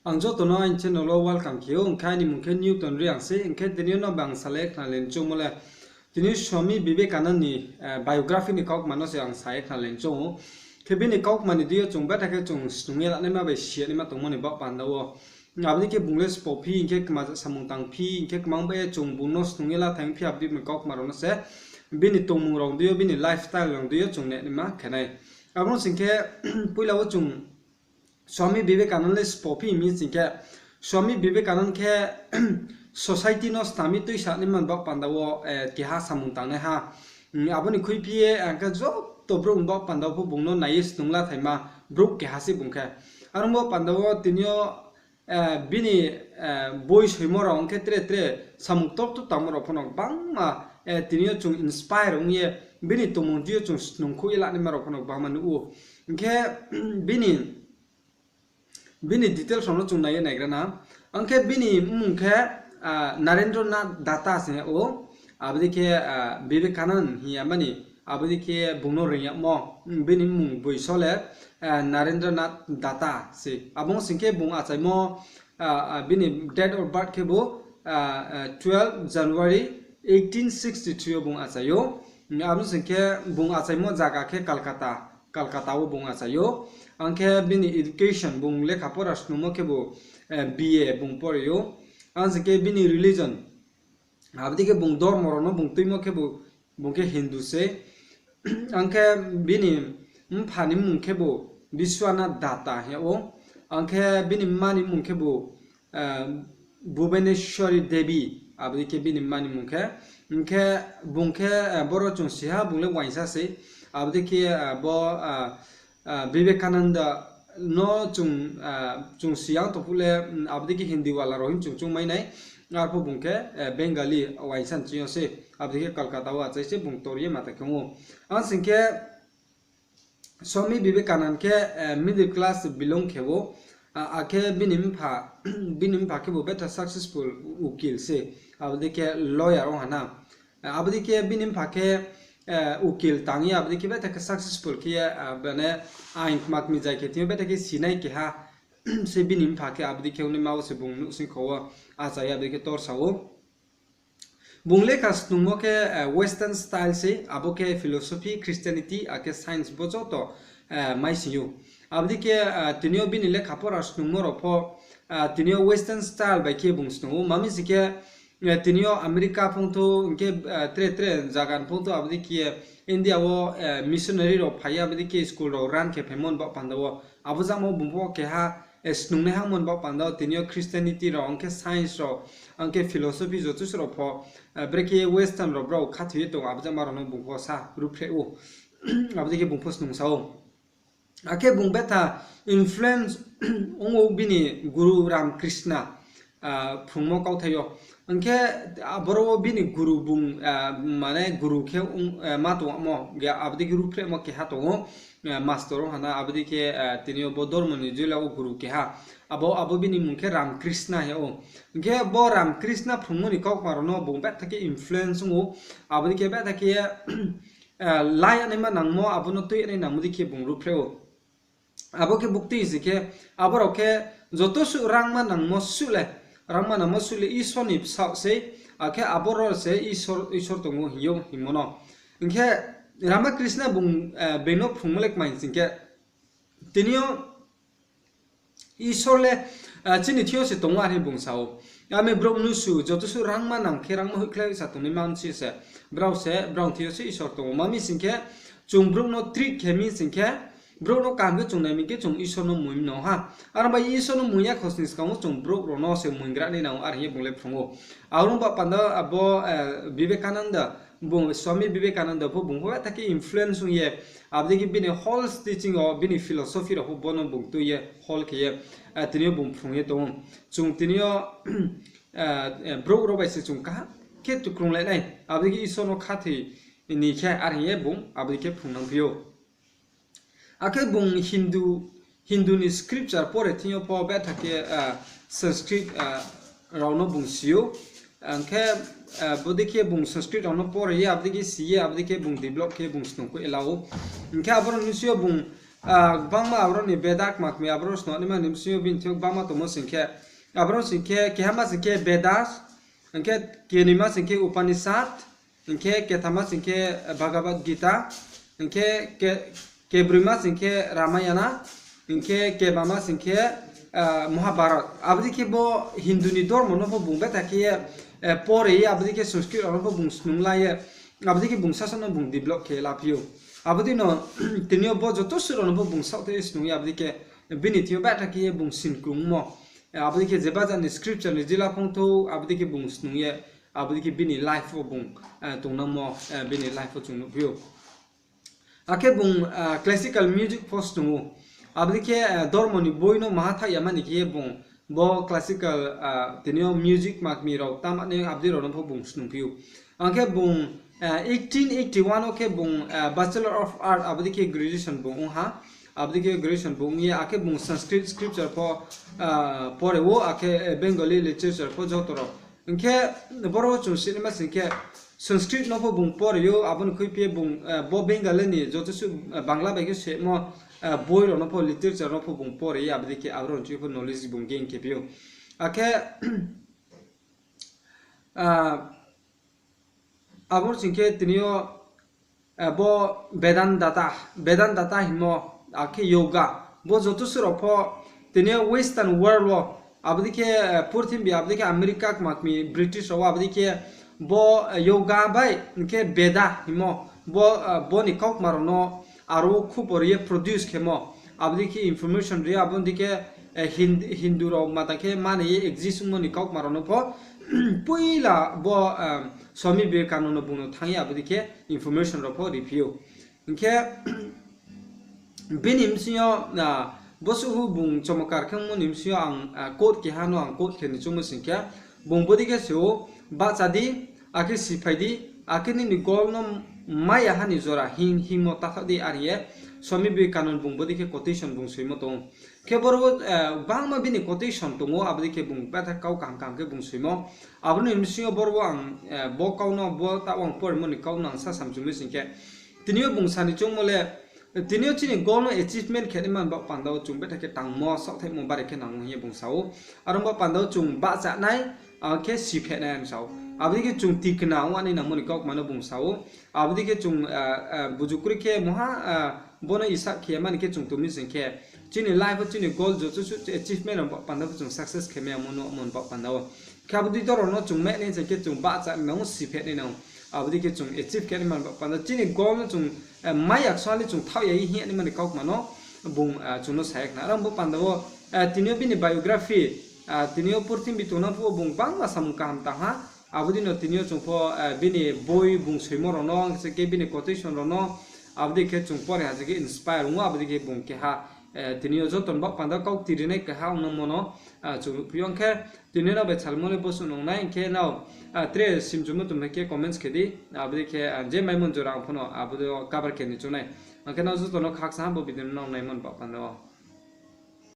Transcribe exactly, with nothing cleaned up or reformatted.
Ang joto no aini channel wo welcome khe ou, hing khe aini mung khe Newton Reang se, hing khe tini yo no bang salai khna le choungmo le, tini Swami Vivekananda ni biography ni kaukma no se ang sa ye khna le choung ou. Khe bini kaukma ni deing yo chung betha khe chung snung ye lanaima bai si ya naima tongmo ni baoh panda wo. Abo dei khe bung le sbo phi, hing khe kma samung tang phi, hing khe kmang bai ye chung bung no snung ye la thanng phi, abo dei ni kaukma rao no se bini tongmung rao deing yo, bini lifestyle rao deing yo chung nai naima khe nai. Abo no sing khe, poila wo chung Swami Vivekananda le sbo phi mi sing khe, Swami Vivekananda khe society no snam ye tuisa naima ni baoh panda wo keha samung tangnaiha. Abo ni khuiphi ye ang khe joto brouh ni baoh panda wo pho bung no nai ye snung la thaima brouh keha se bung khe. Aro ni baoh panda wo tini yo bini boi soimo rao ong khe tre tre samung ktor ktor tangmo rao pho no gbangma tini yo chung inspire ong ye bini tongmung deing yo chung snungkhouh ye lanaima rao pho no gbangma nuh ou. Hing khe bini details rao no chung nai ye naigra na. Ang khe bini mmung khe Narendranath Datta se hing yag ou. Abo dei khe Vivekananda hing ya mani, abo dei khe bung no reing yagmo, bini mmung boi so le Narendranath Datta se. Abo ong sing khe bung achaimo, bini date of birth khebu twelve January eighteen sixty three yo bung achai ou. Abo sing khe bung achaimo zaga khe Kolkata, Kolkata wo bung achai ou. Ang khe bini education, bung lekha pora snungmo khebu B A bung pori ou. Ang sing khe bini religion, abo dei khe bung dormo rao no bung tuimo khebu, bung khe Hindu se. Ang khe bini mpha ni mmung khebu Biswanath Datta hing yag ou. Ang khe bini mma ni mmung khebu Bhubaneswari Devi, abo dei khe bini mma ni mmung khe. Hing khe bung khe, boro chung si ha, bung le uaingsa se. Abo dei khe bo Vivekananda no chung si ya tong phuh le, abo dei khe Hindi wala rao hing chung choungmai nai. Arphuh bung khe Bengali uaingsa ni ching yo se, abo dei khe Kolkata wo achai se bung tor ye mata khe ong ou. Ang sing khe Swami Vivekananda khe middle class belong khe ou, akhe bini mpha khebu betha successful ukil se, abo dei khe lawyer ong ha na. Abo dei khe bini mpha khe ukil tang ye, abo dei khe betha khe successful khe ye, mane aing kma kmi zai khe tini yo betha khe sinai keha se bini mpha khe, abo dei khe ongnaima wo se bung nouhsing kho wo achai ye abo dei khe torsa ou. Bung lekha snungmo khe Western style se, abo khe philosophy, Christianity, akhe science bo joto maising ou. Abo dei khe tini yo bini lekha pora snungmo rao pho tini yo Western style bai khe bung snung ou. Ma mi sing khe tini yo America phung thou, hing khe tre tre zaga ni phung thou, abo dei khe India wo missionary rao phai ye abo dei khe school rao run khe phaimo ni baoh panda wo. Abo jamo bung pho keha snungnaiha mo ni baoh panda wo tini yo Christianity rao, ang khe science rao, ang khe philosophy joto se rao pho, brekhe Western rao brao khathoi ye tong, abo jama rao no bung pho sa ruhphreh ou. Abo dei khe bung pho snungsa ou. Akhe bung betha influence ong ou bini guru Ramakrishna phrungmo kauthai yo. Hing khe aboro wo bini guru bung, mane guru khe ma tongmo, abo dei khe ruhphrehmo keha tong ou, master ong ha na, abo dei khe tini yo bo dormo ni jila wo guru keha. Abo, abo bini mmung khe Ramakrishna hing yag ou. Hing khe bo Ramakrishna phrungmo ni kaukma rao no bung betha khe influence ong ou, abo dei khe betha khe la ya naima nangmo, abo no tui ya nai nangmo dei khe bung ruhphreh ou. Abo khe buktui sing khe, abo rao khe joto suh rangma nangmo suh le, rangma nangmo suh le Isor ni bsaoh sei, akhe aboro se Isor, Isor tong ou hing ou hingmo no. Hing khe Ramakrishna bung being no phrungmo le kmai sing khe, tini yo Isor le chini thing yo se tong ou are hing bung sa ou. Ami brouh mnusu joto suh rangma nang khe rangma hoihkhlai sa tongnaima bsi se, brao se, brao thing yo se Isor tong ou. Ma mi sing khe, chung brouh no treat khe mi sing khe, brouh no kaham khe chung nai mi khe chung Isor no moing no ha. Aro bai Isor no moing ya khosni skang wo chung brouh rao no se moinggra nai nang ou are hing ye bung le phrung ou. Aro ba panda abo Vivekananda, bung Swami Vivekananda pho bung pho betha khe influence ong ye, abo dei khe bini whole teaching wo, bini philosophy rao pho bo no bung tui ye, whole khe ye, tini yo bung phrung ye tong ou. Chung tini yo brouh rao bai se chung kaham khe tukrunglai nai, abo dei khe Isor no khathoi ni khe are hing ye bung abo dei khe phrungnangphi ou. Akhe bung Hindu, Hindu ni scripture pore thing yo pho betha khe Sanskrit rao no bung si ou. Ang khe bodei khe bung Sanskrit rao no pore ye, abo dei khe si ye, abo dei khe bung develop khe bung snungkhouh ye la ou. Hing khe aboro ni bsing yo bung Gbangma aboro ni Veda kma kmi aboro snonaima ni bsing yo bini thing yo gbangma tongmo sing khe, aboro sing khe keha ma sing khe Vedas, hing khe kenoima sing khe Upanishad, hing khe kethama sing khe Bhagavad Gita, hing khe kebroima sing khe Ramayana, hing khe kebama sing khe Mahabharat. Abo dei khe bo Hindu ni dormo no pho bung betha khe ye pore ye, abo dei khe Sanskrit rao no pho bung snung la ye, abo dei khe bung sasa no bung develop khe la phi ou. Abo dei no tini yo bo joto suh rao no pho bung saohthaih ye snung ye, abo dei khe bini thing yo betha khe ye bung sin krungmo. Abo dei khe jeba jat ni scripture ni jila phung thou, abo dei khe bung snung ye, abo dei khe bini life wo bung tongnangmo, bini life wo chung nuhphi ou. Akhe bung classical music pho snung ou. Abo dei khe dormo ni boi no maha thaoh ya mani khe ye bung bo classical, tini yo music kma kmi rao tama ni abo dei rao no pho bung snungphi ou. Ang khe bung eighteen eighty one wo khe bung Bachelor of Art abo dei khe graduation bung ong ha. Abo dei khe graduation bung ong ye akhe bung Sanskrit scripture pho pore ou, akhe Bengali literature pho joto rao. Hing khe boro wo chung sinaima sing khe Sanskrit no pho bung pore ou, abo ni khuiphi ye bung bo Bengali ni joto suh Bangla bai khe semo boi rao no pho, literature no pho bung pore ye, abo dei khe aboro ni thing yo pho knowledge bung gain khe phi ou. Akhe abo sing khe tini yo bo Vedanta, Vedanta hingmo, akhe yoga, bo joto suh rao pho tini yo western world wo, abo dei khe purthimbi, abo dei khe America kma kmi, British rao wo, abo dei khe bo yoga bai hing khe Veda hingmo, bo ni kaukma rao no aro wo khupor ye produce khemo, abo dei khe information ri, abo dei khe Hindu rao mata khe mani ye exist ongmo ni kaukma rao no pho poila bo Swami Vivekananda no bung no thanng ye abo dei khe information rao pho riphi ou. Hing khe bini bsing yo, bo suh bung chomotkar khe ongmo ni bsing yo ang quote keha no ang quote khe ni choungmo sing khe, bung bodei khe se ou, bahcha di, akhe siphai di, akhe nini goal no mai ya ha ni jora hing hingmo tathaoh di, are ye Swami Vivekananda bung bodei khe quotation bung soimo tong ou. Khe boro wo gbangma bini quotation tong ou, abo dei khe bung betha kau kaham kaham khe bung soimo. Abo ni bsing yo boro wo ang bo kau no, bo taoh ang poremo ni kau no ang sa samchungmo sing khe, tini yo bung sa ni choungmo le, tini yo chini goal no achievement khe naima ni baoh panda wo chung betha khe tangmo, saohthaihmo bari khe nang ou hing ye bung sa ou. Aro ni baoh panda wo chung bahcha nai, akhe sipheh nai ang sa ou. Abo dei khe chung tikna ong ani nangmo ni kaukma no bung sa ou. Abo dei khe chung buju kroi khe mungha bo no isap khe mani khe chung tong mi sing khe, chini life wo chini goal joto suh achievement rao baoh panda pho chung success khe mai ya mo no, amo ni baoh panda wo. Khe abo dei dorao no chung mai nai sing khe chung bahcha nai nang ou, sipheh nai nang ou. Abo dei khe chung achieve khe naima ni baoh panda chini goal no chung mai ya khe song le chung thaoh ya ye hing ye naima ni kaukma no bung chung no sa ya khna. Aro ni baoh panda wo tini yo bini biography, tini yo purthimbi tongnang phuh wo bung gbangma samung kaham tang ha. Abo dei no tini yo chung pho bini boi bung soimo rao no, hing khe bini quotation rao no, abo dei khe chung pore ha se khe inspire ong ou, abo dei khe bung keha tini yo joto ni baoh panda kau kti rinai keha ong nangmo no chung nuhphi ou. Hing khe tini yo nrao bai salmo le bo suh nung nai, hing khe nrao tre simchumo tong khe comments khe di, abo dei khe je maimo ni jora ang pho no abo dei yo cover khe ni choung nai. Hing khe nrao joto no khakchang ha bo video no nrao naimo ni baoh panda wo.